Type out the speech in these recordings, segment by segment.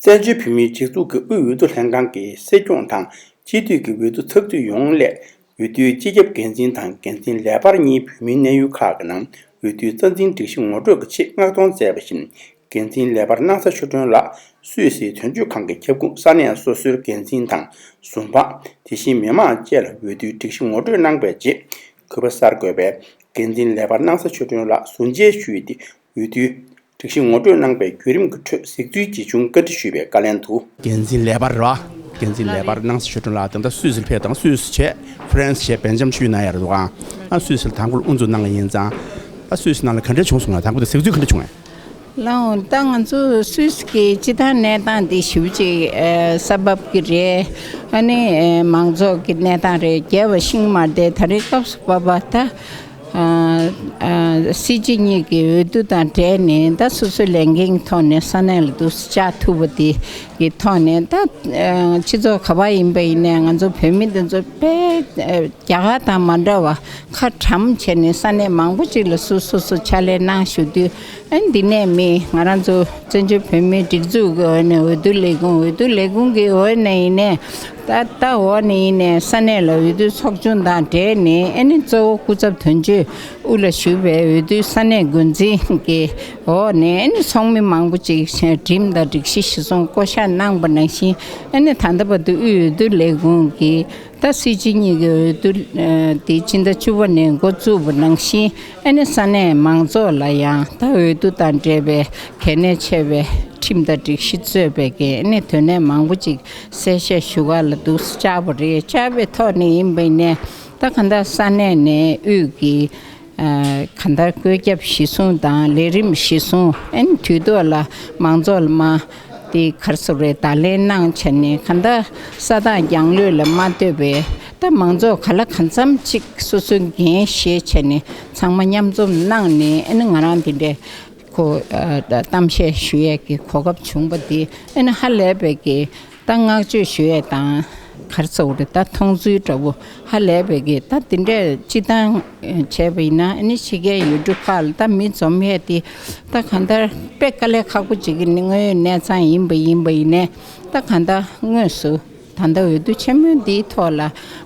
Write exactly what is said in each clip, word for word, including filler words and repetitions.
བཙན་བྱོལ་བོད་མིའི་སྒྲིག་འཛུགས་ཀྱི་དབུས་འོས་བསྡུ་ལྷན་ཁང་གིས་སྲིད་སྐྱོང་དང་སྤྱི་འཐུས་ཀྱི་འོས་བསྡུ་ཚགས་ཚུད་ཡོང་སླད། འོས་བསྡུའི་སྤྱི་ཁྱབ་འགན་འཛིན་དང་འགན་འཛིན་ལས་འཕར་གཉིས་བོད་མིའི་གནས་ཡུལ་ཁག་གི་ནང་འོས་བསྡུའི་རྩ་འཛིན་སྒྲིག་གཞི་ངོ་སྤྲོད་ཀྱི་ཆེད་མངགས་གཏོང་མཛད་པ་བཞིན། འགན་འཛིན་ལས་འཕར་སྣང་ས་ཆོས་སྒྲོན་ལགས་སུད་སིའི་དོན་གཅོད་ཁང་གི་ཁྱབ་ཁོངས་ས་གནས་སོ་སོའི་འགན་འཛིན་དང་ཟུར་པ། དེ་བཞིན་མི་མང་བཅས་ལ་འོས་བསྡུའི་སྒྲིག་གཞི་ངོ་སྤྲོད་གནང་པའི་རྗེས། གུས་པ་གསར་འགོད་པས་འགན་འཛིན་ལས་འཕར་སྣང་ས་ཆོས་སྒྲོན་ལགས་ཟུར་མཇལ་ཞུས་ཏེ། འོས་བསྡུའི་སྒྲིག་གཞི་ངོ་སྤྲོད་གནང་པའི་བརྒྱུད་རིམ་གྱི་ཁྲོད་གཟིགས་ཚུལ་ཇི་བྱུང་བཀའ་འདྲི་ཞུས་པའི་བཀའ་ལན་དུ། འགན་འཛིན་ལས་འཕར་ར། འགན་འཛིན་ལས་འཕར་སྣང་ས་ཆོས་སྒྲོན་ལགས་དེ་འདྲ་སུད་སིར་ཕེབས་དང་སུད་སི་བྱས་ཧྥ་རན་སི་བྱས་སྦེལ་ཇམ་ཆུ་ན་ཡར་འདུག་ཨང་། ཨ་སུད་སིར་དང་པོར་དབུ་འཛུགས་གནང་ཡིན་ཙང་། ཨ་སུད་སི་ནང་ལ་ག་འདྲ་བྱུང་སོང་ང་དང་པོ་དེ་གཟིགས་ཚུལ་ག་འདྲ་བྱུང་ངས། ལགས་འོང་། ད་ང་ཚོ་སུད་སི་གི་སྤྱི་བཏང་གནས་སྟངས་འདི་ཞེ་པོ་ཅིག་ཨ་ས་བབ་ཀྱི་རེད། ཨ་ནི་ཨ་མང་ཚོགས་ཀྱི་གནས་སྟངས་རེད། རྒྱལ་བ་ཤིང་མ་དེ་ད་རེས་སྐབས་སུ་བབ་པ་ད། ཨ་ཨ་སྲིད་སྤྱི་གཉིས་ཀྱི་འོས་བསྡུ་དང་འབྲེལ་ནས་ད་སོ་སོའི་ལས་འགན་གྱི་ཐོག་ནས་ས་གནས་ལ་འདུག་སེ་བཅར་ཐུབ་པ་དེ་གི་ཐོག་ནས་ད་ཨ་སྤྱི་ཚོགས་ག་པར་ཡིན་པ་ཡིན་ནའི་ང་ཚོ་བོད་མི་འདི་ཚོ་དཔེ་ཨ་རྒྱ་གར་དང་མ་འདྲ་བ་ཁ་གྲམ་བྱས་ནས་ས་གནས་མང་པོ་ཅིག་ལ་སོ་སོ་སོ་ཕྱག་ལས་གནང་བཞུགས་དུས། ཨ་འདི་ནས་མི་ང་རང་ཚོ་བཙན་བྱོལ་བོད་མིའི་སྒྲིག་འཛུགས་ཀྱི་འོག་ནས་འོས་བསྡུ་ལས་ཁུངས་འོས་བསྡུ་ལས་ཁུངས་ཀྱི་འོག་ནས་ཡིན་ནའི། ད་ལྟ་འོག་ནས་ཡིན་ནའི་ས་གནས་ལ་འོས་བསྡུ་ཚོགས་ཆུང་དང་འབྲེལ་ནས། ཨ་ནི་གཙོ་བོ་སྐུ་ཚབ་དོན་གཅོད་དབུ་ལ་བཞུགས་པའི་འོས་བསྡུ་ས་གནས་འགོ་འཛིན་གྱི་འོག་ནས། ཨ་ནི་ཚོགས་མི་མང་པོ་ཅིག་ཁྲིམས་དང་སྒྲིག་གཞི་གཞིར་བཟུང་བསྐོ་བཞག་གནང་པ་ནང་བཞིན། ཨ་ནི་ད་ལྟ་བར་དུ་དབུས་འོས་བསྡུ་ལས་ཁུངས་ཀྱི་ད་སྲིད་སྤྱི་གཉིས་ཀྱི་འོས་བསྡུ་ཨ་དེ་སྤྱི་ཟླ་བཅུ་པ་ནས་འགོ་བཙུགས་པ་ནང་བཞིན། ཨ་ནི་ས་གནས་མང་ཚོགས་ལ་ཡང་ད་འོས་བསྡུ་དང་འབྲེལ་བའི་གལ་གནད་ཆེ་བའི་ཁྲིམས་དང་སྒྲིག་གཞི་གཙོས་པའི་གི་ཨ་ནི་དོན་གནད་མང་པོ་ཅིག་གསལ་བཤད་ཞུ་ག་ལ་འདུག་སེ་བཅར་བ་རེད། བཅར་བའི་ཐོག་ནས་ཡིན་པ་ཡིན་ནའི། ད་གང་ལྟར་ས་གནས་ནས་དབུས་ཀྱི་ཨ་གང་ལྟར་བཀོད་ཁྱབ་གཞི་བཟུང་དང་ལས་རིམ་གཞི་བཟུང་། ཨ་ནི་དུས་ཐོག་ལ་མང་ཚོགས་ལ་མ་དེ་ག་རེ་ཟེར་རེད། བརྡ་ལན་གནང་བྱས་ནས། གང་ལྟར་ས་ཐག་རྒྱང་ལོས་ལ་མ་ལྟོས་པའི་ད་མང་ཚོགས་ག་ལ་གང་འཚམ་ཅིག་སོ་སོའི་འགན་བཞེས་བྱས་ནས་ཚང་མ་མཉམ་འཛོམས་གནང་ནས། ཨ་ནི་ང་རང་འདི་འདྲའི་གོ་ཨ་གཏམ་བཤད་ཞུ་ཡས་ཀྱི་གོ་སྐབས་བྱུང་བ་འདི། ཨ་ནི་ཧ་ལས་པའི་གི་ད་བསྔགས་བརྗོད་ཞུ་ཡས་དང་ག་རེ་ཟེར་དགོས་རེད། ད་མཐོང་ཚུལ་འདྲ་བོ་ཧ་ལས་པའི་གི། ད་འདི་འདྲས་སྤྱི་བཏང་བྱས་པ་ཡིན་ན། ཨ་ནི་ཕྱི་རྒྱལ་ཡུལ་གྲུ་ཁག་ལ་ད་མི་འཛོམས་ཡས་དེ་ད་གང་ལྟར་དཔེ་དཀའ་ལས་ཁག་པོ་ཅིག་གི་དངོས་ཡོད་གནས་སྟངས་ཡིན་པ་ཡིན་པ་ཡིན་ནའི། ད་གང་ལྟར་དངོས་སུ་ད་ལྟ་འོས་བསྡུ་ཆེན་མོ་འདིའི་ཐོག་ལ་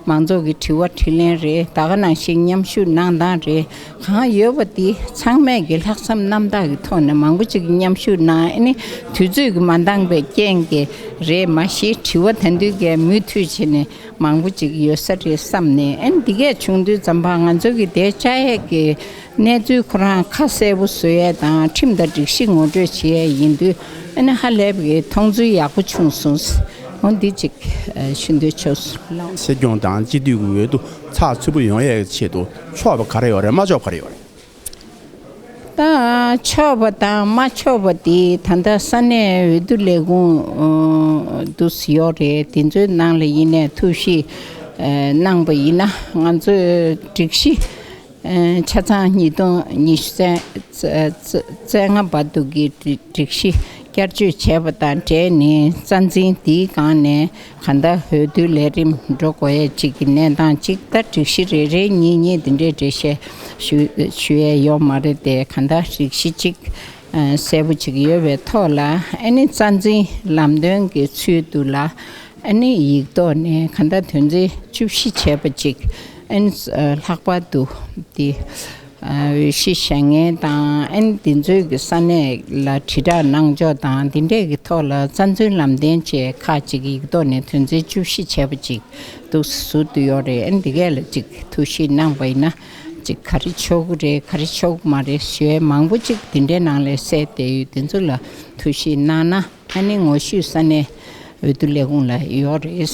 མང་ཚོགས་ཀྱི་དྲི་བ་དྲིས་ལན་རེད། ད་ག་ནང་བཞིན་མཉམ་ཞུགས་གནང་སྟངས་རེད། གང་ཡོད་པ་དེ་ཚང་མས་ཀྱི་ལྷག་བསམ་རྣམ་དག་གི་ཐོག་ནས་མང་པོ་ཅིག་གིས་མཉམ་ཞུགས་གནང་། ཨ་ནི་དུས་ཚོད་ཀྱིས་མ་འདང་པའི་རྐྱེན་གྱིས་རེད། མ་གཞི་དྲི་བ་ད་དུང་གས་མུ་མཐུད་བྱས་ནས་མང་པོ་ཅིག་ཡོད་ས་རེད་བསམ་ནས། ཨ་ནི་འདི་གས་བྱུང་དུས་ཙམ་པ་ང་ཚོ་གི་དེ་བཅར་ཡས་ཀྱི་གནས་ཚུལ་ཁོ་རང་ཁ་གསལ་པོ་བཟོ་ཡས་དང་ཁྲིམས་དང་སྒྲིག་གཞི་ངོ་སྤྲོད་བྱེད་ཡས་ཡིན་དུས། ཨ་ནི་ཧ་ལས་པའི་མཐོང་ཚུལ་ཡག་པོ་བྱུང་སོང་། འོ་འདི་གཅིག་ཨ་ཞུ་འདོད་བྱུང་སོང་། སྲིད་སྐྱོང་དང་སྤྱི་འཐུས་ཀྱི་འོས་བསྡུ་ཚགས་ཚུད་པོ་ཡོང་ཡས་ཆེད་དུ་ཆོག་པ་ག་རེ་ཡོད་རེད། མ་ཆོག་པ་ག་རེ་ཡོད་རེད། ད་ཆོག་པ་དང་མ་ཆོག་པ་དེ་ད་ལྟ་ས་གནས་འོས་བསྡུ་ལས་ཁུངས་ཨ་འདུག་སེ་ཡོད་རེད། དེ་ཚོའི་ནང་ལ་ཡིན་ནའི་ཐུགས་གཞིགས་ཨ་གནང་པ་ཡིན་ན། ང་ཚོའི་སྒྲིག་གཞི་ཨ་ཆ་ཚང་ཉིས་སྟོང་ཉི་ཤུ་རྩ་རྩ་རྩ་ལྔ་བར་དུ་གི་སྒྲིག་སྒྲིག་གཞི་བསྐྱར་བཅོས་བྱས་པ་དང་འབྲེལ་ནས། རྩ་འཛིན་འདིའི་སྒང་ནས་གང་ལྟར་འོས་བསྡུ་ལས་རིམ་འགྲོ་དགོས་ཡས་ཅིག་གི་གནས་སྟངས་ཅིག་ད་སྒྲིག་གཞི་རེ་རེ་གཉིས་གཉིས་འདི་འདྲའི་འགྲེལ་བཤད་ཞུ་ཞུ་ཡས་ཡོད་མ་རེད་དེ། གང་ལྟར་སྒྲིག་གཞི་ཅིག་ཨ་གསལ་པོ་ཅིག་ཡོད་པའི་ཐོག་ལ། ཨ་ནི་རྩ་འཛིན་ལམ་སྟོན་གྱི་ཚུལ་དུ་ལ། ཨ་ནི་ཡིག་ཐོག་ནས་གང་ལྟར་དོན་ཚན་བཅུ་བཞི་བྱས་པ་ཅིག་ཨ་ནི་ཨ་ལྷག་པར་དུ་དེ་ཨ་འོས་གཞི་བཞེས་མཁན་དང་། ཨ་ནི་དེ་ཚོའི་གི་ས་གནས་ལ་དྲིལ་བསྒྲགས་གནང་ཕྱོགས་དང་དེ་འདྲས་ཀྱི་ཐོག་ལ་རྩ་འཛིན་ལམ་སྟོན་བཅས་ཁག་ཅིག་ཡིག་ཐོག་ནས་དོན་ཚན་བཅུ་བཞི་བྱས་པ་ཅིག་འདུག་ཟུར་དུ་ཡོད་རེད། ཨ་ནི་འདི་གས་ལ་ཅིག་ཐུགས་གཞིགས་གནང་པ་ཡིན་ན་ཅིག་ག་རེ་ཆོག་གི་རེད། ག་རེ་ཆོག་གི་མ་རེད་ཞུ་ཡས་མང་པོ་ཅིག་དེ་འདྲའི་ནང་ལ་གསལ་བསྡད་ཡོད། དེ་ཚོ་ལ་ཐུགས་གཞིགས་གནང་ན། ཨ་ནི་ངོ་བཤུས་ས་གནས་འོས་བསྡུ་ལས་ཁུངས་ལ་ཡོད་རེད་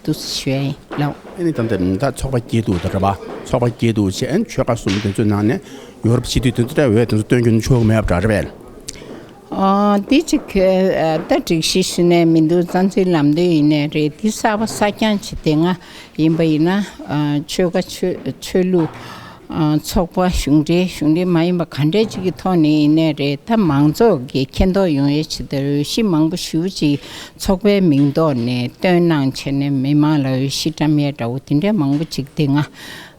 འདུག་ཞུ་ཡ་ཡིན་ལགས། ཨ་ནི་ད་ལྟ་ད་ཚོགས་པ་བརྒྱད་འདུག་ད་རེད་པ། ཚོགས་པ་བརྒྱད་འདུག་བྱས། ཨ་ནི་ཆོལ་ཁ་གསུམ་དེ་ཚོའི་ནང་ནས་ཡོ་རོབ་སྤྱི་འཐུས་དེ་ཚོ་འདྲ་བས་དེ་ཚོ་སྟོན་རྒྱུ་ནི་ཆོག་གི་མེད་པ་འདྲ་རེད་པས། ཨ་འདི་གཅིག་ཨ་ད་སྒྲིག་གཞི་ཞུ་ནས་མི་འདུག་རྩ་འཛིན་ལམ་སྟོན་ཡིན་ནའི་རེད། འདི་གསར་པ་གསར་རྐྱང་བྱེད་དེ་སྔ་ཡིན་པ་ཡིན་ན། ཨ་ཆོལ་ཁ་ཆོས་ཆོས་ལུགས་ཨ་ཚོགས་པ་གཞུང་འབྲེལ་གཞུང་འབྲེལ་མ་ཡིན་པ་ག་འདྲས་ཅིག་གི་ཐོག་ནས་ཡིན་ནའི་རེད། ད་མང་ཚོགས་ཀྱི་མཁྱེན་རྟོགས་ཡོང་ཡས་ཆེད་དུ་འོས་གཞི་མང་པོ་ཞེ་པོ་ཅིག་ཚོགས་པའི་མིང་ཐོག་ནས་བཏོན་གནང་བྱས་ནས་མི་མང་ལ་འོས་གཞི་བཀྲམ་ཡས་འདྲ་བོ་དེ་འདྲས་མང་པོ་ཅིག་དེ་སྔ་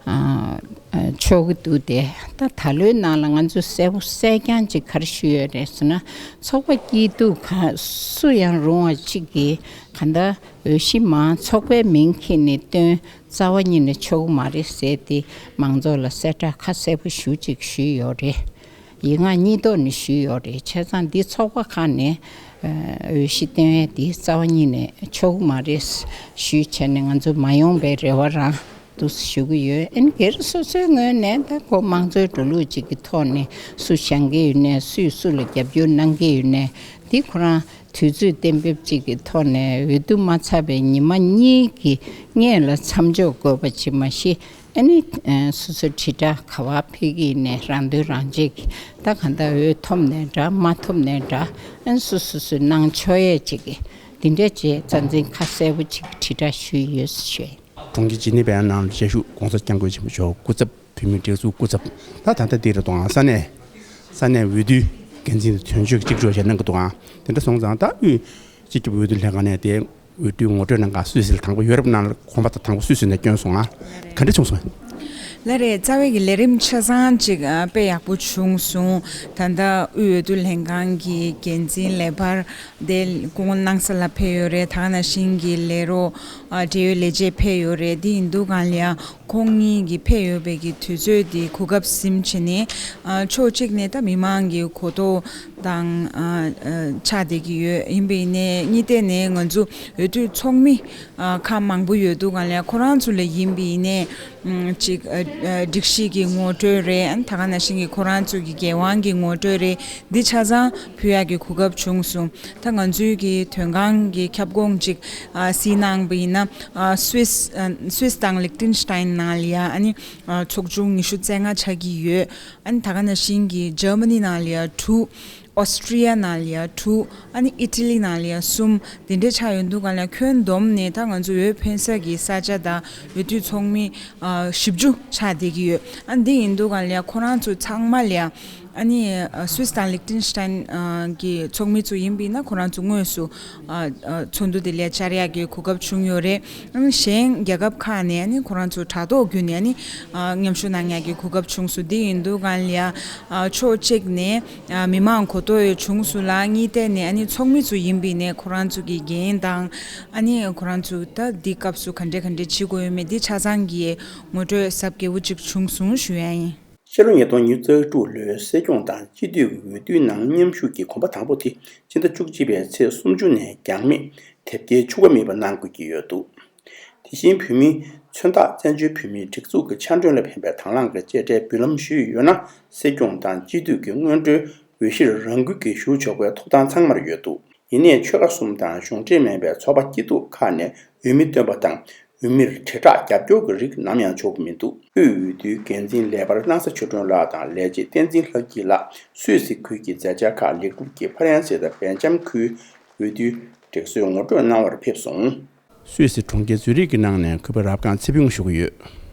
ཨ་ཨ་ཆོག་གི་འདུག་སྟེ། ད་ད་ལོའི་ནང་ལ་ང་ཚོས་གསལ་པོ་གསལ་རྐྱང་ཅིག་ག་རེ་ཞུས་ཡོད་རེད་ཟེར་ན། ཚོགས་པ་སྐྱིད་སྡུག་ག་སུ་ཡང་རུང་བ་གཅིག་གིས་གང་ལྟར་འོས་གཞི་མང་ཚོགས་པའི་མིང་འཁྱེར་ནས་བཏོན་རྩ་བ་ཉིད་ནས་ཆོག་གི་མ་རེད་ཟེར་ཏེ། མང་ཚོགས་ལ་གསལ་བསྒྲགས་ཁ་གསལ་པོ་ཞེ་ཅིག་ཞུས་ཡོད་རེད། ཡིག་ངག་གཉིས་ཐོག་ནས་ཞུས་ཡོད་རེད། བྱས་ཙང་འདི་ཚོགས་པ་ཁག་ནས་ཨ་འོས་གཞི་བཏོན་ཡས་འདི་རྩ་བ་ཉིད་ནས་ཆོག་གི་མ་རེད་ཞུས་བྱས་ནས། ང་ཚོ་མ་ཡོང་པའི་རེ་བ་རང་འདུག་ཞུ་གི་ཡོད། ཨ་ནི་སྒེར་སོ་སོའི་ངོས་ནས་ད་ཁོ་དམངས་གཙོའི་འགྲོ་ལུགས་ཅིག་གི་ཐོག་ནས་སུ་བཞེངས་ཀྱི་ཡོད་ནའི། སུས་སུ་ལ་རྒྱབ་སྐྱོར་གནང་གི་ཡོད་ནའི། འདི་ཁོ་རང་དུས་ཚོད་གཏན་འབེབས་ཅིག་གི་ཐོག་ནས། འོས་བསྡུ་མ་ཚར་བའི་ཉི་མ་གཉིས་ཀྱི་སྔོན་ལ་མཚམས་འཇོག་དགོས་པ་ཅིག་མ་གཞི། ཨ་ནི་ཨ་སོ་སོ་དྲིལ་བསྒྲགས་ག་པར་ཕེབས་ཀྱི་ཡིན་ནའི། རང་དོན་རང་གཅེས་ཀྱི་ད་གང་ལྟར་འོས་ཐོབ་ནའི་འདྲ། མ་ཐོབ་ནའི་འདྲ། ཨ་ནི་སོ་སོ་སོས་གནང་ཆོག་ཡས་ཅིག་གི་འདི་འདྲ་བྱས། རྩ་འཛིན་ཁ་གསལ་པོ་ཅིག་དྲིལ་བསྒྲགས་ཞུས་ཡོད་ཞུས། གྲོང་ཁྱེར་ཇི་ནི་ཝའི་ནང་ལ་བཞུགས་གོང་ས་སྐྱབས་མགོན་ཆེན་པོ་མཆོག་སྐུ་ཚབ། བོད་མིའི་སྒྲིག་འཛུགས་སྐུ་ཚབ། ད་ད་ལྟ་འདིར་འདུག་ཨང་། ས་གནས་ས་གནས་འོས་བསྡུའི་འགན་འཛིན་དང་དོན་གཅོད་གཅིག་སྒྲིལ་བྱས་གནང་གི་འདུག་ཨང་། དེ་འདྲ་སོང་ཙང་ད་དབུས་སྤྱི་ཁྱབ་འོས་བསྡུ་ལྷན་ཁང་ནས་དེ་འོས་བསྡུའི་ངོ་སྤྲོད་གནང་ག་སུད་སི་ལ་དང་པོ་ཡོད་རེད་པ། ནང་ལ་གོམ་པ་དང་པོ་སུད་སི་ནས་བསྐྱོན་སོང་ཨ། ག་འདྲ་བྱུང་སོང་། ལགས་རེད། རྩ་བའི་གི་ལས་རིམ་ཆ་ཚང་ཅིག་ཨ་དཔེ་ཡག་པོ་བྱུང་སོང་། ད་ལྟ་དབུས་འོས་བསྡུ་ལྷན་ཁང་གི་འགན་འཛིན་ལེགས་པར་དེ་སྐུ་ངོ་སྣང་ས་ལ་ཕེབས་ཡོད་རེད། ད་ག་ནང་བཞིན་གྱི་ལས་རོགས་ཨ་འབྲེལ་ཡོད་ལས་བྱེད་ཕེབས་ཡོད་རེད། དེ་ཡིན་དུས་གང་ལ་ཡ་ཁོང་གཉིས་ཀྱིས་ཕེབས་ཡོད་པའི་གི་དུས་ཚོད་དེ་གོ་སྐབས་ཟིན་བྱས་ནས། ཨ་ཕྱོགས་གཅིག་ནས་ད་མི་མང་གི་གོ་རྟོགས་དང་ཨ་ཨ་ཆགས་བསྡད་ཀྱི་ཡོད། ཡིན་པ་ཡིན་ནའི་གཉིས་ཐད་ནས་ང་ཚོ་འོས་བསྡུ་ཚོགས་མི་ཨ་ཁག་མང་པོ་ཡོད་དུས་གང་ལ་ཡ་ཁོ་རང་ཚོ་ལ་ཡིན་པ་ཡིན་ནའི་ཨམ་ཅིག་ཨ་ཨ་སྒྲིག་གཞི་གི་ངོ་སྤྲོད་རེད། ཨ་ནི་ད་ག་ནང་བཞིན་གྱི་ཁོ་རང་ཚོ་གི་འགན་དབང་གི་ངོ་སྤྲོད་རེད། འདི་ཆ་ཚང་ཕུལ་ཡག་གི་གོ་སྐབས་བྱུང་སོང་། ད་ང་ཚོའི་གི་དོན་ཁང་གི་ཁྱབ་ཁོངས་ཅིག་ཨ་གཟིགས་གནང་པ་ཡིན་ན། ཨ་སུད་སི་ཨ་སུད་སི་དང་ལིག་ཏེན་ཤི་ཏན་ནང་ལ་ཡ་ཨ་ནི་ཨ་ཚོགས་ཆུང་ཉི་ཤུ་རྩ་ལྔ་ཆགས་ཀྱི་ཡོད། ཨ་ནི་ད་ག་ནང་བཞིན་གྱི་ཇར་མ་ནི་ནང་ལ་ཡ་དྲུག་ཨོ་སི་ཀྲི་ཡ་ནང་ལ་ཡ་དྲུག་ཨ་ནི་ཨི་ཊ་ལི་ནང་ལ་ཡ་གསུམ། དེ་འདྲའི་ཆགས་ཡོང་དུས་གང་ལ་ཁྱོན་བསྡོམས་ནས་ད་ང་ཚོ་འོས་འཕེན་ས་གི་ས་ཆ་དང་འོས་བསྡུ་ཚོགས་མི་ཨ་བཞི་བཅུ་ཆགས་བསྡད་ཀྱི་ཡོད། ཨ་འདི་ཡིན་དུས་གང་ལ་ཡ་ཁོ་རང་ཚོ་ཚང་མ་ལ་ཡ་ཨ་ནི་ཨ་སུད་སི་དང་ལིག་ཏེན་ཤི་ཏན་ཨ་གི་ཚོགས་མི་ཚོ་ཡིན་པ་ཡིན་ན་ཁོ་རང་ཚོ་དངོས་སུ་ཨ་ཨ་ཚོགས་འདུ་དེ་ལ་བཅར་ཡག་གི་གོ་སྐབས་བྱུང་ཡོད་རེད། ཨ་ནི་གཞན་རྒྱལ་ཁབ་ཁག་ནས་ཨ་ནི་ཁོ་རང་ཚོ་དྲ་ཐོག་བརྒྱུད་ནས་ཨ་ནི་ཨ་མཉམ་ཞུགས་གནང་ཡག་གི་གོ་སྐབས་བྱུང་སོང་། འདི་ཡིན་དུས་གང་ལ་ཡ་ཨ་ཕྱོགས་གཅིག་ནས་ཨ་མི་མང་གོ་རྟོགས་ཡོད་བྱུང་སོང་ལ། གཉིས་ཐད་ནས་ཨ་ནི་ཚོགས་མི་ཚོ་ཡིན་པ་ཡིན་ནའི་ཁོ་རང་ཚོ་གི་འགན་དང་ཨ་ནི་ཁོ་རང་ཚོ་ད་འདི་སྐབས་སུ་ག་འདྲས་ག་འདྲས་བྱེད་དགོས་ཡོད་མེད་འདི་ཆ་ཚང་གི་ངོ་སྤྲོད་གཟབ་རྒྱས་པོ་ཅིག་བྱུང་སོང་ཞུ་ཡ་ཡིན། ཕྱི་ལོ་ཉིས་སྟོང་ཉི་ཤུ་རྩ་དྲུག་ལོའི་སྲིད་སྐྱོང་དང་སྤྱི་འཐུས་ཀྱི་འོས་བསྡུའི་ནང་མཉམ་ཞུགས་ཀྱི་གོམ་པ་དང་པོ་དེ་ཕྱི་ཟླ་བཅུ་གཅིག་པའི་ཚེས་སུམ་ཅུ་ནས་འགྱངས་མེད་དེབ་སྐྱེལ་འཆུག་པ་མེད་པ་གནང་དགོས་ཀྱི་ཡོད་འདུག་དེ་བཞིན་བོད་མིའི་མཚོན་རྟགས་བཙན་བྱོལ་བོད་མིའི་སྒྲིག་འཛུགས་ཀྱི་ཕྱག་མགྲོན་ལ་ཕན་པའི་དང་བླངས་ཀྱི་དཔྱ་ཁྲལ་འབུལ་ལམ་ཞུས་ཡོད་ན། སྲིད་སྐྱོང་དང་སྤྱི་འཐུས་ཀྱི་སྔོན་འགྲོའི་འོས་གཞིར་རང་འགུལ་གྱིས་ཞུགས་ཆོག་པའི་ཐོབ་ཐང་ཚང་མར་ཡོད་འདུག་ཡིན་ནའི་ཆོལ་ཁ་གསུམ་དང་གཞུང་འབྲེལ་མིན་པའི་ཚོགས་པ་སྐྱིད་སྡུག་ཁག་ནས་འོས་མི་བཏོན་པ་དང་། འོས་མིར་དྲིལ་བསྒྲགས་རྒྱབ་སྐྱོར་གྱི་རིགས་ནམ་ཡང་ཆོག་གི་མི་འདུག་དབུས་འོས་བསྡུའི་འགན་འཛིན་ལས་འཕར་སྣང་ས་ཆོས་སྒྲོན་ལགས་དང་ལས་བྱེད་བསྟན་འཛིན་ལྷ་སྐྱིད་ལགས་སུད་སི་ཁུལ་གྱི་མཛད་འཆར་ཁག་ལེགས་གྲུབ་ཀྱིས་ཧྥ་རན་སི་དང་སྦེལ་ཇམ་ཁུལ་འོས་བསྡུའི་སྒྲིག་སྲོལ་ངོ་སྤྲོད་གནང་བར་ཕེབས་སོང་། སུད་སི་གྲོང་ཁྱེར་ཛུ་རིག་གི་ནང་ནས་གུས་པ་རབ་སྒང་ཚེ་ཕུན་ཞུ་གི་ཡོད།